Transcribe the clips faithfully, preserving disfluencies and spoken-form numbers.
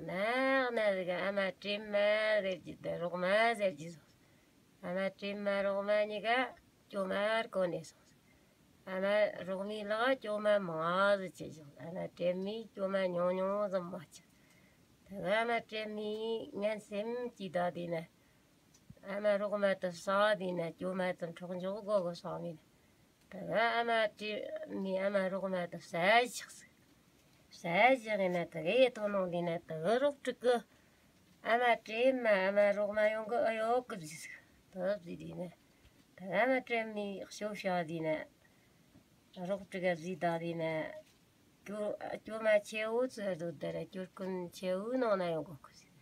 ནག་ནག་ཟིག་ག་ཨ་མ་དྲེད་མ་ཟེར་རྒྱུ་དེ་རོགས་མ་ཟེར་རྒྱུ་སོང་། ཨ་མ་དྲེད་མ་རོགས་མ་གཉིས་ཀ་གྲོ་མ་བརྐོ་ནས་སོང་། ཨ་མ་རོགས་མའི་ལག་གྲོ་མ་མང་ཟིག་ཁྱེར་བྱུང་། ཨ་མ་དྲེད་མས་གྲོ་མ་ཉུང་ཉུང་ཙམ་མ་ཁྱེར། ད་ག་ཨ་མ་དྲེད་མས་ངན་སེམས་ཀྱིས་ད་དེ་ན། ཨ་མ་རོགས་མ་དེ་ཟ་དེ་ན་གྲོ་མ་དེ་འཕྲོག་འཇོག་དགོ་གི་བསམ་ནས། ད་ག་ཨ་མ་དྲེད་མས་ཨ་མ་རོགས་མ་དེ་བསད་བཞག་ཟིག། བསད་བཞག་ཡིན་ན་ད་ག་ཡེ་ཐོ་ནང་དེ་ན་ད་ག་རོགས་ཕྲུག་གི་ཨ་མ་དྲེད་མ་ཨ་མ་རོགས་མ་ཡོང་གི་ཨེ་ཡོད་གི་ཟིག། ད་ག་ཟིག་དེ་ན་ད་ག་ཨ་མ་དྲེད་མས་ཤོབ་བྱས་དེ་ན། རོགས་ཕྲུག་ག་བཟས་ད་དེ་ན། གྲོ་གྲོ་མ་ཆེ་བོ་ཚོ་ཟོ་དེ་ར་གྱོར་གུན་ཆེ་བོའི་ནང་ན་ཡོང་གོ་གི་ཟིག།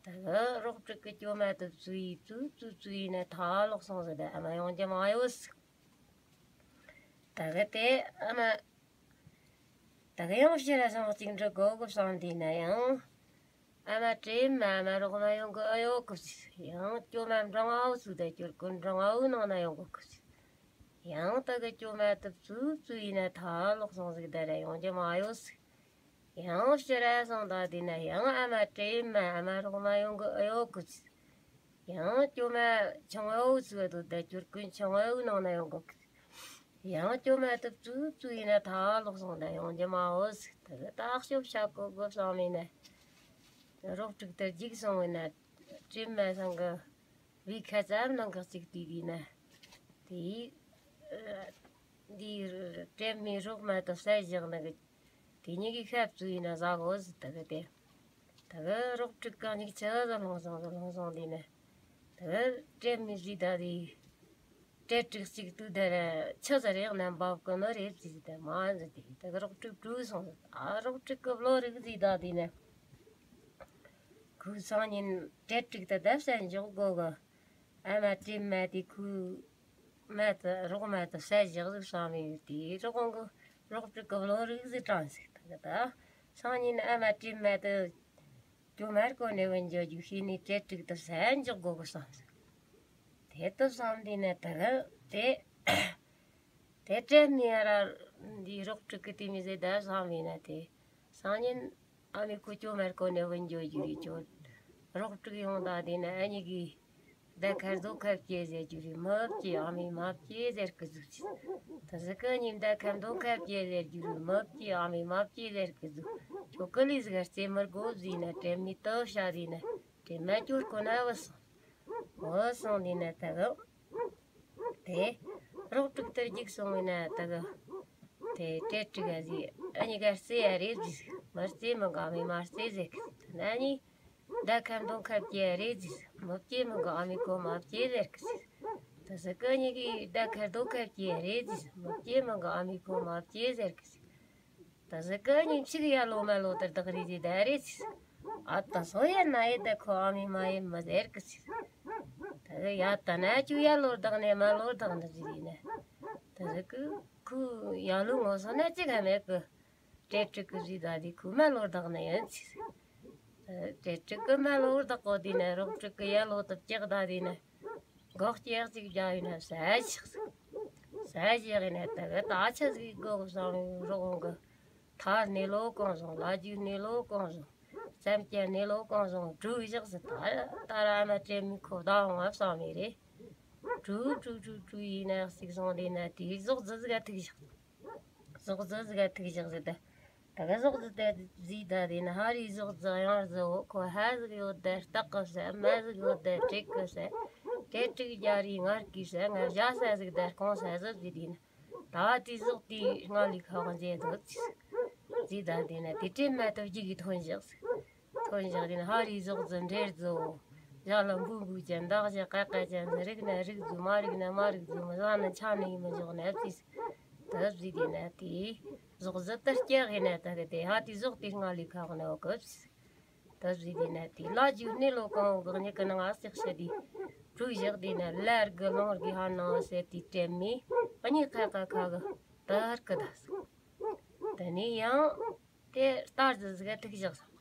ད་ག་རོགས་ཕྲུག་གི་གྲོ་མ་དེ་བཙོས་ཡི་བཙོས་བཙོས་བཙོས་ཡིན་ན་ཐལ་ལོག་སོང་ཟིག། ད་ཨ་མ་ཡོང་རྒྱུ་མ་ཡོད་ཟིག། ད་ག་དེ་ཨ་མ། ད་ག་ཡང་ཕྱིར་ར་སོང་གཅིག་འགྲོ་དགོ་གི་བསམ་དེ་ན་ཡང་། ཨ་མ་དྲེད་མ་ཨ་མ་རོགས་མ་ཡོང་གི་ཨེ་ཡོད་གི་ཟིག། ཡང་གྲོ་མ་འབྲིང་བོ་ཚོ་ད་གྱོར་གུན་འབྲིང་བོའི་ནང་ན་ཡོང་གོ་གི་ཟིག། ཡང་ད་ག་གྲོ་མ་དེ་བཙོས་བཙོས་ཡིན་ན་ཐལ་ལོག་སོང་ཟིག། ད་ར་ཡོང་རྒྱུ་མ་ཡོད་ཟིག། ཡང་ཕྱིར་ར་སོང་ད་དེ་ན་ཡང་ཨ་མ་དྲེད་མ་ཨ་མ་རོགས་མ་ཡོང་གི་ཨེ་ཡོད་གི་ཟིག། ཡང་གྲོ་མ་ཆུང་བོ་ཚོ་ད་གྱོར་གུན་ཆུང་བོའི་ནང་ན་ཡོང་གོ་གི། ཡང་གྲོ་མ་དེ་བཙོས་བཙོས་ཡིན་ན་ཐལ་ལོག་སོང་ད་ཡོང་རྒྱུ་མ་ཡོད་ཟིག། ད་ག་ད་ཤོབ་བྱ་དགོ་གི་བསམ་ཡིན་ན། རོགས་ཕྲུག་དེར་འཇིགས་སོང་བས་ན། དྲེད་མ་ཚང་གི་བའི་ཁ་ཙམ་ནང་གི་གཅིག་དུས་དེ་ན། དེ་ཨ་འདི་དྲེད་མས་རོགས་མ་དེ་བསད་བཞག་ནི་གི། དེ་གཉིས་ཀྱི་ཤ་བཙོས་ཡིན་ན་ཟ་གོ་ཟིག། ད་ག་དེ། ད་ག་རོགས་ཕྲུག་གང་ཉིག་ཆི་ཟིག་ལྷུང་སོང་ཟིག་ལྷུང་སོང་དེ་ན། ད་ག་དྲེད་མས་བཟས་ད་དེ། དྲེད་ཕྲུག་གཅིག་དུས་ད་ར་ཆི་ཟིག་རེག་ན་འབབ་གི་ནི་རེད་ཟེར་ད་མ་ཟེར་དེ། ད་ག་རོགས་ཕྲུག་བྲོས་སོང་ཟིག། ཨ་རོགས་ཕྲུག་གི་བློ་རིག་ཟིག་ད་དེ་ན། ཁོའི་སང་ཉིན་དྲེད་ཕྲུག་དེ་བསད་འཇོག་དགོ་གི། ཨ་མ་དྲེད་མ་དེ་ཁོའི་མ་དེ་རོགས་མ་དེ་བསད་བཞག་ཟིག་བསམ་ཡོད་དེ། རོགས་གི་རོགས་ཕྲུག་གི་བློ་རིག་ཟིག་དྲང་ཟིག། ད་ག་ད་སང་ཉིན་ཨ་མ་དྲེད་མ་དེ་གྲོ་མ་བརྐོ་ནས་བུད་འགྱོ་རྒྱུ་ཤེས་ནས་དྲེད་ཕྲུག་དེ་བསད་འཇོག་དགོ་གི་བསམ་ཟིག། དེ་ལྟར་བསམ་དུས་ན་ད་ག་དེ། དེ་དྲེད་མས་ར་འདི་རོགས་ཕྲུག་གི་དེ་མོ་ཟིག་ད་བསམ་ཡིན་ན་དེ། སང་ཉིན་ཨ་མས་ཁོ་གྲོ་མ་བརྐོ་ནས་བུད་འགྱོ་རྒྱུ་རེད། ཁྱོད་རོགས་ཕྲུག་ཡོང་ད་དེ་ན་ཨ་མྱེས་གིས་མདའ་ཁ་རྡོ་ཁ་བཀྱེ་ཟེར་རྒྱུ་རེད། མི་བཀྱེ། ཨ་མས་མ་བཀྱེ་ཟེར་གི་ཟིག། ད་ཟིག་གི་ཨ་མྱེས་མདའ་ཁ་རྡོ་ཁ་བཀྱེ་ཟེར་རྒྱུ་རེད། མི་བཀྱེ། ཨ་མས་མ་བཀྱེ་ཟེར་གི་ཟིག། ཁྱོད་ཀི་ལི་ཟིག་ག་རྩེ་མི་དགོ་ཟེར་ན་དྲེད་མས་དེ་བཤད་དེ་ན་དྲེད་མ་གྱོར་གོ་ན་བུད་སོང་། བུད་སོང་དེ་ན་ད་ག་དེ་རོགས་ཕྲུག་དེར་འཇིགས་སོང་བས་ན་ད་ག་དེ་དྲེད་ཕྲུག་ག་ཟེར། ཨ་མྱེས་ག་རྩེ་ཡ་རེད་ཟེར། མི་རྩེ་མི་དགོ། ཨ་མས་མ་རྩེ་ཟེར་གི་ཟིག། ད་ཨ་མྱེས་མདའ་ཁ་རྡོ་ཁ་བཀྱེ་ཡ་རེད་ཟེར། མི་བཀྱེ་མི་དགོ། ཨ་མས་ཁོ་མ་བཀྱེ་ཟེར་གི་ཟིག། ད་ཟིག་གི་ཨ་མྱེས་གིས་མདའ་ཁ་རྡོ་ཁ་བཀྱེ་ཡ་རེད་ཟེར། མི་བཀྱེ་མི་དགོ། ཨ་མས་ཁོ་མ་བཀྱེ་ཟེར་གི་ཟིག། ད་ཟིག་གི་ཨ་མྱེས་ཕྱུགས་ཡ་ལོ་མ་ལོ་དེར་བདག་རེད་ཟེར། ད་རེད་ཟེར། ཨ་ད་སོ་ཡ་ན་ཡེ་ད་ཁོ་ཨ་མས་མ་ཡེ་མི་ཟེར་གི་ཟིག། ད་ཟིག་ཡ་ད་ན་ཁྱོད་ཡ་ལོར་བདག་ནས་མ་ལོར་བདག་ནི་ཟེར་ན། ད་ཟིག་གི་ཁོ་ཡ་ལོ་ངོ་སོ་ན་ཅི་ག་མེད་གི། དྲེད་ཕྲུག་གིས་ཟེར་ད་དེ་ཁོ་མ་ལོར་བདག་ནི་ཡིན་ཟེར། ད་དྲེད་ཕྲུག་གིས་མ་ལོར་བདག་གོ་དེ་ན་རོགས་ཕྲུག་གི་ཡ་ལོ་དེ་བཀྱག་ད་དེ་ན། མགོ་སྐྱེས་ཅིག་རྒྱག་ཡིན་ན་བསད་བཞག་ཟིག། བསད་བཞག་ཡིན་ན་ད་ག་ད་ཆི་ཟིག་དགོ་བསམ་རོགས་གི། ཐག་སྣེ་ལོ་གང་བཟུང་། ལ་རྒྱུ་སྣེ་ལོ་གང་བཟུང་། ཙམ་ཅན་སྣེ་ལོ་གང་བཟུང་། བྲོས་བཞག་ཟིག། ད་ད་ར་ཨ་མ་དྲེད་མས་ཁོ་བདའ་འོང་བ་བསམ་ནི་རེད། བྲོས་བྲོས་བྲོས་བྲོས་ཡིན་ན་ཟིག་སོང་དེ་ན་དེ་ཟོག་རྫི་ཟིག་ག་ཐུག་བཞག། ཟོག་རྫི་ཟིག་ག་ཐུག་བཞག་ཟིག། ད་ད་ག་ཟོག་རྫི་དེ་ཟེར་ད་དེ་ན་ཧ་རིའི་ཟོག་རྫི་གཡང་རྫི་བོ། ཁོ་ཧ་ཟིག་ཡོད་དེ་སྟག་གི་ཟེར། མ་ཟིག་ཡོད་དེ་དྲེད་གི་ཟེར། དྲེད་ཕྲུག་རྒྱ་རིའི་ངར་གི་ཟེར། ང་བཞའ་ས་ཟིག་དེ་སྐོང་ས་ཟིག་ཟེར་དེ་ན། ད་དེ་ཟོག་དེའི་ང་ལི་ཁ་བ་མཛེས་འདུག་ཟེར་ད་དེ་ན་དེ་དྲེད་མ་དེ་རྒྱུག་གི་ཐོན་བཞག་ཟིག། ཐོན་བཞག་དེ་ན་ཧ་རིའི་ཟོག་རྫི་འདྲེ་རྫི་བོ། ཞྭ་ལ་འབུ་འབུ་ཅན། འདག་ཞྭ་ཀ་ཀ་ཅན། རིག་ན་རིག་རྫི། མ་རིག་ན་མ་རིག་རྫི། མི་ཟ་ན་ཆ་ནས་མི་འཇོག་ན་ཟེར། ད་ཟེར་དེ་ན་དེ་ཟོག་རྫི་དེ་སྐྱག་ཡིན་ན་ད་ག་དེ་ཧ་དེ་ཟོག་དེ་ང་ལི་ཁ་བ་ན་འོ་གི་ཟེར། ད་ཟེར་དེ་ན་དེ་ལ་རྒྱུ་སྣེ་ལོ་གང་བོ་གི་གཉིས་ཀྱི་ནང་ང་སྲེག་བྱས་དེ་བྲོས་བཞག་དེ་ན་ལ་རྒི་ལུང་རྒི་ཧ་ནང་ཟེར་དེ་དྲེད་མས་གཉིས་ཁ་ཁ་ཁ་གི་དར་གི་ད་ཟེར། དེ་ནས་ཡང་དེ་རྟ་རྫི་ཟིག་ག་ཐུག་བཞག་སོང་།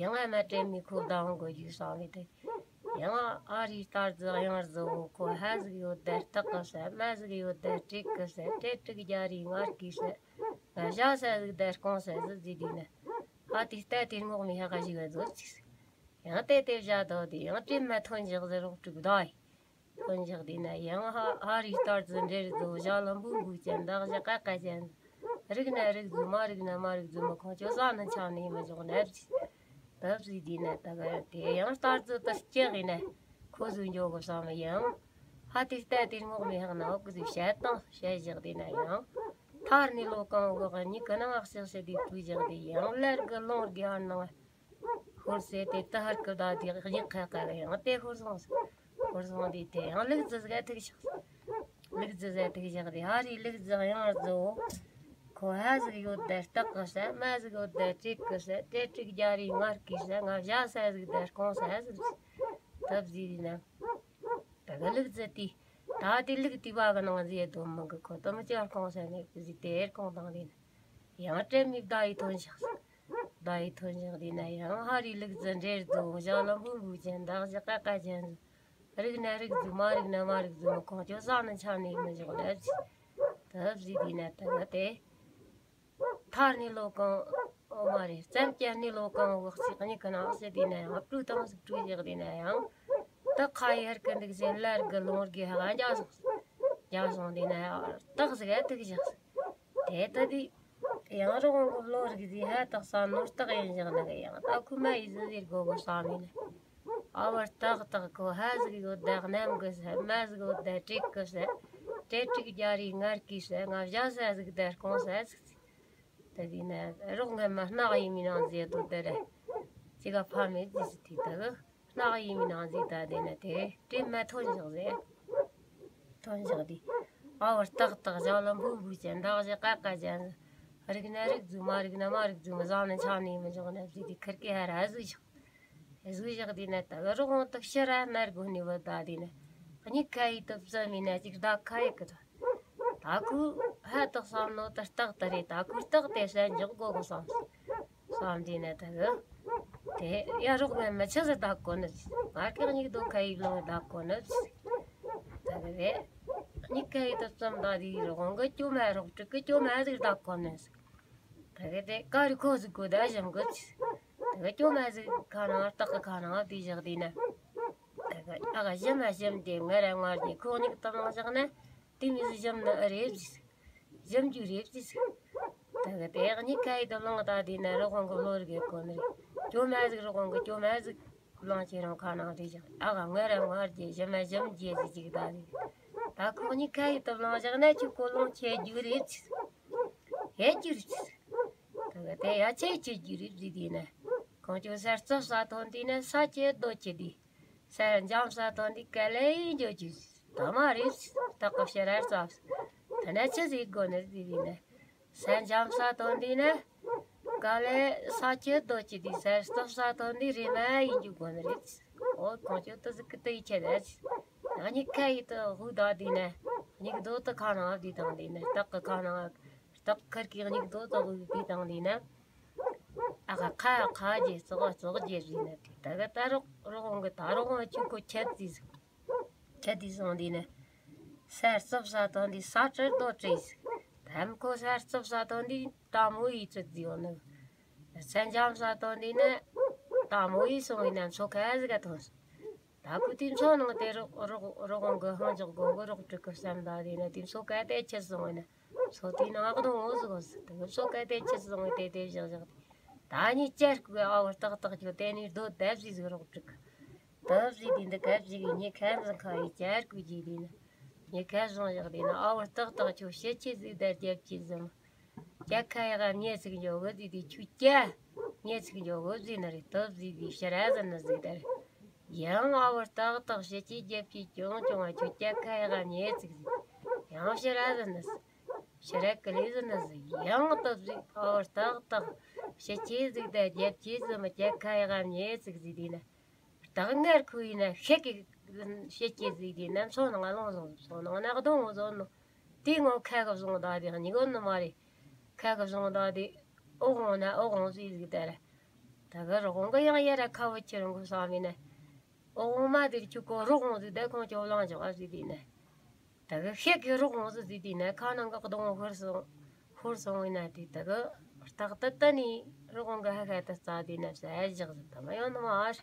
ཡང་ཨ་མ་དྲེད་མས་ཁོ་བདའ་འོང་དགོས་རྒྱུ་བསམ་ནི་དེ། ཡང་ཨ་རིའི་རྟ་རྫི་གཡང་རྫི་བོ། ཁོ་ཧ་ཟིག་ཡོད་དེ་སྟག་གི་ཟེར། མ་ཟིག་ཡོད་དེ་དྲེད་གི་ཟེར། དྲེད་ཕྲུག་རྒྱ་རིའི་ངར་གི་ཟེར། ང་བཞའ་ས་ཟིག་དེ་སྐོང་ས་ཟིག་ཟེར་དེ་ན། ད་ ཨ་དེ་ལྟ་དེ་ངོགས་མི་ཧ་ག་ཞིག་བ་བཟོ་ཅིག་ཡང་དེ་དེ་བཞག་དོ་དེ་ཡང་དྲན་མ་ཐོན་ཞག་ཟེར་རོགས་དྲུག་ད་ཡི། ཐོན་ཞག་དེ་ན་ཡང་ཧ་ཧ་རི་ལྟར་ཙི་འདྲེར་བཟོ་བཞག་ལམ་བུ་འབུ་ཅན་འདག་བཞག་ཀ་ཀ་ཅན། རིག་ན་རིག་རྫུ་མ་རིག་ན་མ་རིག་རྫུ་མ་ཁོང་ཆོ་ས་ནི་ཆ་ནི་མི་འཇོག་ནབ་ཟི། ཏབ་ཟི་དེ་ན་ད་ག་དེ་ཡང་ལྟར་ཙི་ཏི་སྐྱེ་གི་ན་ཁོ་ཟུ་འཇོག་གི་བསམ་ཡང་། ཧ་དེ་ལྟ་དེ་ངོགས་མི་ཧག་ན་འོག་གི་ཟི་བཤད་དང་བཤད་ཞག་དེ་ན་ཡང་། ཐར་ནི་ལོ་གང་འོག་གཉིས་ཀ་ན་ངག་ཞག་ཞག་དེ་བྲུ་ཞག་དེ་ཡང་ལར་གི་ལོང་གི་ཨ་ནང་ཧོར་སེ་དེ་ཏི་ཧར་གི་ད་དེ་གཉིས་ཁ་ཁ་གི་ཡང་དེ་ཧོར་སོང་སོང་། ཧོར་སོང་དེ་དེ་ཡང་ལུག་རྫི་ཟིག་ཐུག་ཞག་ལུག་རྫི་ཟིག་ཐུག་ཞག་དེ་ཧ་རི་ལུག་རྫི་ཡང་རྫི་བོ། ཁོ་ཧ་ཟིག་ཡོད་དེ་སྟག་གི་ས་མ་ཟིག་ཡོད་དེ་དྲེད་གི་ས་དྲེད་དྲེད་རྒྱ་རི་ངར་གི་ས་ང་བྱ་ས་ཟིག་དེ་རྐང་ས་ཟིག་ཏབ་ཟི་དེ་ན། ད་གི་ལུག་རྫི་དེ། ད་དེ་ལུག་དེ་བ་གི་ནང་ཟི་ཡེ་དོ་མི་གི་ཁོ་ཏི་མི་ཅི་རྐང་ས་ནས་གི་ཟི་དེ་རྐང་དང་དེ་ན། ཡང་དྲན་མི་བདའ་ཡི་ཐོན་ཞག་བདའ་ཡི་ཐོན་ཞག་དེ་ན་ཡང་ཧ་རི་ལུག་རྫི་འདྲེར་རྫི་བཞག་ལམ་བུ་འབུ་ཅན་འདག་བཞག་ཀ་ཀ་ཅན། རིག་ན་རིག་རྫུ་མ་རིག་ན་མ་རིག་རྫུ་མ་ཁོང་ཆོ་ས་ནི་ཆ་ནི་མི་འཇོག་ནབ་ཟི། ཏབ་ཟི་དེ་ན་ད་ག་དེ། ཐར་ནི་ལོ་གང་འོ་མ་རེད། བཙན་བཅད་ནི་ལོ་གང་འོག་ཅིག་གཉིས་ཀ་ན་ཟི་དེ་ན་ཡང་བྲུ་དང་ཟི་བྲུ་ཞག་དེ་ན་ཡང་། ད་ཁ་ཡར་གི་འདུག་ཟེར་ལར་གི་ལོང་གི་ཧ་ག་འཇག་སོང་། འཇག་སོང་དེ་ན་ཡང་སྟག་ཟིག་ཐུག་ཞག་སོང་། དེ་ད་དེ། ཡང་རོགས་གི་བློ་རིག་ཟི་ཧ་སྟག་ས་ནོར་སྟག་ཡིན་ཞག་ན་གི་ཡང་ད་ཁུ་མ་ཡི་ཟི་ཟིར་གོ་གོ་བསམ་ཡིན། ཨ་བར་ཏག་ཏག་ཁོ་ཧ་ཟིག་ཡོད་དེ་གནམ་གི་ས་མ་ཟིག་ཡོད་དེ་དྲེད་གི་ས་དྲེད་དྲེད་རྒྱ་རི་ངར་གི་ས་ང་བྱ་ས་ཟིག་དེ་རྐང་ས་ཟིག་ཟི། ད་དེ་ན་རོགས་ངན་མ་སྣག་ཡིན་མི་ནང་ཟེ་དོ་དེ་རེད། ཅི་ག་ཕ་མེད་ཟི་ཟི་དེ་ད་གི་སྣག་ཡིན་མི་ནང་ཟི་ད་དེ་ན་དེ་དྲན་མ་ཐོན་ཞག་ཟེ། ཐོན་ཞག་དེ། ཨ་བར་ཏག་ཏག་བྱ་ལམ་བུ་འབུ་ཅན་འདག་བཞག་ཀ་ཀ་ཅན། རིག་ན་རིག་རྫུ་མ་རིག་ན་མ་རིག་རྫུ་མ་ཟ་ནི་ཆ་ནི་མི་འཇོག་ནབ་ཟི་དེ་ཁིར་གི་ཧ་ར་ཟི་ཞག་ཟུ་ཞག་དེ་ན་ད་གི་རོགས་དག་ཕྱི་ར་མར་གོ་ནི་བ་ད་དེ་ན། གཉིས་ཁ་ཡི་དུ་བཙམ་མི་ན་ཅིག་ད་ཁ་ཡི་གི་ད། ད་ཁུ་ཧ་སྟག་བསམ་ནོ་ད་སྟག་ད་རེད། ད་ཁུ་སྟག་དེ་ས་འཇོག་གོ་གོ་བསམ། བསམ་དེ་ན་ད་གི། དེ་ཡ་རོགས་ངན་མི་ཆི་ཟི་ད་གོ་ནི་ཟི། ང་གི་གཉིས་དོ་ཁ་ཡི་ལོང་ད་གོ་ནི་ཟི། ད་གི་རེད། གཉིས་ཁ་ཡི་དུ་བཙམ་ད་དེ་རོགས་གི་ཅོ་མ་རོགས་དྲུག་གི་ཅོ་མ་ཟིག་ད་གོ་ནི་ཟི། ད་གི་དེ་ཀ་རི་ཁོ་ཟིག་གོ་ད་ཞིམ་གི་ཟི། ད་གི་ཅོ་མ་ཟིག་ཁ་ནང་སྟག་གི་ཁ་ནང་དེ་བཞག་དེ་ན། ད་གི་ཨ་ག་ཞིམ་མ་ཞིམ་དེ་ངར་ར་ངར་དེ་ཁོ་གཉིས་ཀྱི་དམ་ལང་བཞག་ན་དེ་མི་ཟིག་ཞིམ་ནི་ཨེ་རེད་ཟི། ཞིམ་རྒྱུ་རེད་ཟི་ཟི། ད་གི་དེ་གཉིས་ཁ་ཡི་དུ་ལང་ད་དེ་ན་རོགས་གོང་གི་བློ་རིག་གོ་ནི་རེད། ཅོ་མ་ཟིག་རོགས་གོང་གི་ཅོ་མ་ཟིག་ལང་ཅི་རང་ཁ་ནང་དེ་བཞག་ཨ་ག་ངར་ར་ངར་དེ་ཞིམ་མ་ཞིམ་དེ་ཟི་ཅིག་ད་རེད། ད་ཁོ་གཉིས་ཁ་ཡི་དུ་ལང་བཞག་ན་ཁྱོད་ཁོ་ལོང་ཆེ་རྒྱུ་རེད་ཟི། ཧེ་རྒྱུ་རེད་ཟི། ད་གི་དེ་ཡ་ཆེ་ཆེ་རྒྱུ་རེད་ཟི་དེ་ན། གང་ཅོ་ས་རྩི་ས་ཐོན་དེ་ན་ས་ཆེ་རྡོ་ཆེ་དེ། ས་འཇམ་ས་ཐོན་དེ་ག་ལེ་ཡིན་འཇོ་རྒྱུ་ཟི། ད་མ་རེད་ཟི། ད་གི་ཕྱི་ར་རྩ་ཟི། ད་ན་ཆི་ཟིག་དགོ་ནི་ཟི་དེ་ན། ས་འཇམ་ས་ཐོན་དེ་ན། ག་ལེ་ས་ཆེ་རྡོ་ཆེ་དེ་ས་རྩི་ས་ཐོན་དེ་རེ་མ་ཡིན་འཇོ་དགོ་ནི་རེད་ཟི། ཨོ་གང་ཅོ་ཏི་ཟི་ཀི་ཏི་ཡི་ཆེ་ད་ཟི། ད་གཉིས་ཁ་ཡི་དུ་ཧུ་ད་དེ་ན། གཉིས་དོ་ཏི་ཁ་ནང་དེ་དང་དེ་ན་སྟག་གི་ཁ་ནང་། སྟག་ཁར་གི་གཉིས་དོ་ཏོག་གི་དེ་དང་དེ་ན། ཨ་ཁ་ཁ་ཁ་རྒྱས་ཙོག་ཙོག་རྒྱས་ཟི་ན་དེ་ད་གི་ད་རོགས་རོགས་གོང་གི་ད་རོགས་གོང་ཆུ་ཁོ་ཁྱད་དེ་ཟི། ཁྱད་དེ་སོང་དེ་ན། ས་རྩི་ས་ཐོན་དེ་ས་ཁྲི་རྡོ་ཁྲི་ཟི། ད་མི་ཁོ་ས་རྩི་ས་ཐོན་དེ་ད་མོ་ཡི་ཚུད་ཟི་ཡོང་ནི། ས་འཇམ་ས་ཐོན་དེ་ན། ད་མོ་ཡི་སོང་ཡིན་ན་མཚོ་ཁ་ཟི་ག་ཐོན་སོང་། ད་ཁུ་དེ་མཚོ་ནང་དེ་རོགས་རོགས་རོགས་གོང་གི་ཧང་ཅོག་གོ་གི་རོགས་དྲུག་གི་བསམ་ད་དེ་ན་དེ་མཚོ་ཁ་དེ་ཆི་སོང་ཡིན་ན། མཚོ་དེའི་ནང་གདོང་བོ་ཟིག་ཟི། དེ་གི་མཚོ་ཁ་དེ་ཆི་སོང་ཡིན་དེ་དེ་བཞག་བཞག་དེ། ད་ནི་ཅར་ཀུ་ཨ་བར་ཏག་ཏག་ཁྱོད་དེ་ནི་རྡོ་དེབ་ཟི་ཟིག་རོགས་དྲུག་གི། དེབ་ཟི་དེ་འདི་ཁ་ཟི་གི་ཉི་ཁ་འཛིན་ཁ་ཡི་ཅར་ཀུ་ཇི་དེ་ན། ཉི་ཁ་བཟུང་བཞག་དེ་ན་ཨ་བར་ཏག་ཏག་ཁྱོད་ཤེད་ཆེ་ཟིག་དར་རྒྱབ་ཀྱི་ཟིན། ཀྱ་ཁ་ཡ་ག་ཉེ་ཚིག་འཇོག་གི་ཟི་དེ་ཆུ་ཀྱ། ཉེ་ཚིག་འཇོག་གི་ཟི་ན་རེ་དེབ་ཟི་དེ་ཕྱི་ར་ཟི་ན་ཟིག་དར། ཡང་ཨ་བར་ཏག་ཏག་ཤེད་ཆེ་རྒྱབ་ཀྱི་ཅུང་ཅུང་བ་ཆུ་ཀྱ་ཁ་ཡ་ག་ཉེ་ཚིག་ཟི། ཡང་ཕྱི་ར་ཟི་ན་ཟི། ཕྱི་ར་ཀི་ལི་ཟི་ན་ཟི། ཡང་དེབ་ཟི་ཨ་བར་ཏག་ཏག་ཤེད་ཆེ་ཟིག་དར་རྒྱབ་ཀྱི་ཟི་མ་ཀྱ་ཁ་ཡ་ག་ཉེ་ཚིག་ཟི་དེ་ན། སྟག་ངར་ཁུ་ཡིན་ན་ཤེད་ཀྱི་ཤེད་ཀྱི་ཟིག་དེ་ན་མཚོ་ནང་ང་ལོང་བཟོ་མཚོ་ནང་ན་གདོང་བཟོ་ནོ། དེ་ངོ་ཁ་གི་བཟུང་ད་དེ་གཉིས་གོ་ནི་མ་རེད། ཁ་གི་བཟུང་ད་དེ་ཨོ་གོང་ན་ཨོ་གོང་ཟིག་ཟིག་དར། ད་གི་རོགས་གོང་གི་ཡང་ཡར་ར་ཁ་བོ་ཁྱེར་འགོ་བསམ་ཡིན་ན། ཨོ་གོང་མ་དེར་ཁྱོད་ཀོ་རོགས་གོང་ཟིག་དར་ཁོང་ཁྱོད་ལང་ཅོག་ཨ་ཟིག་དེ་ན། ད་གི་ཤེད་ཀྱི་རོགས་གོང་ཟིག་ཟིག་དེ་ན་ཁ་ནང་གི་གདོང་ཧུར་སོང་ཧུར་སོང་ཡིན་ན་དེ་ད་གི་ ད་ལྟ་ད་ནི་རི་གོང་གི་ཧ་ཤ་ད་རྩ་དེ་ན་ས་ཨེ་བཞག་ཟིན་ད་མ་ཡོང་ནི་མ་ཨར།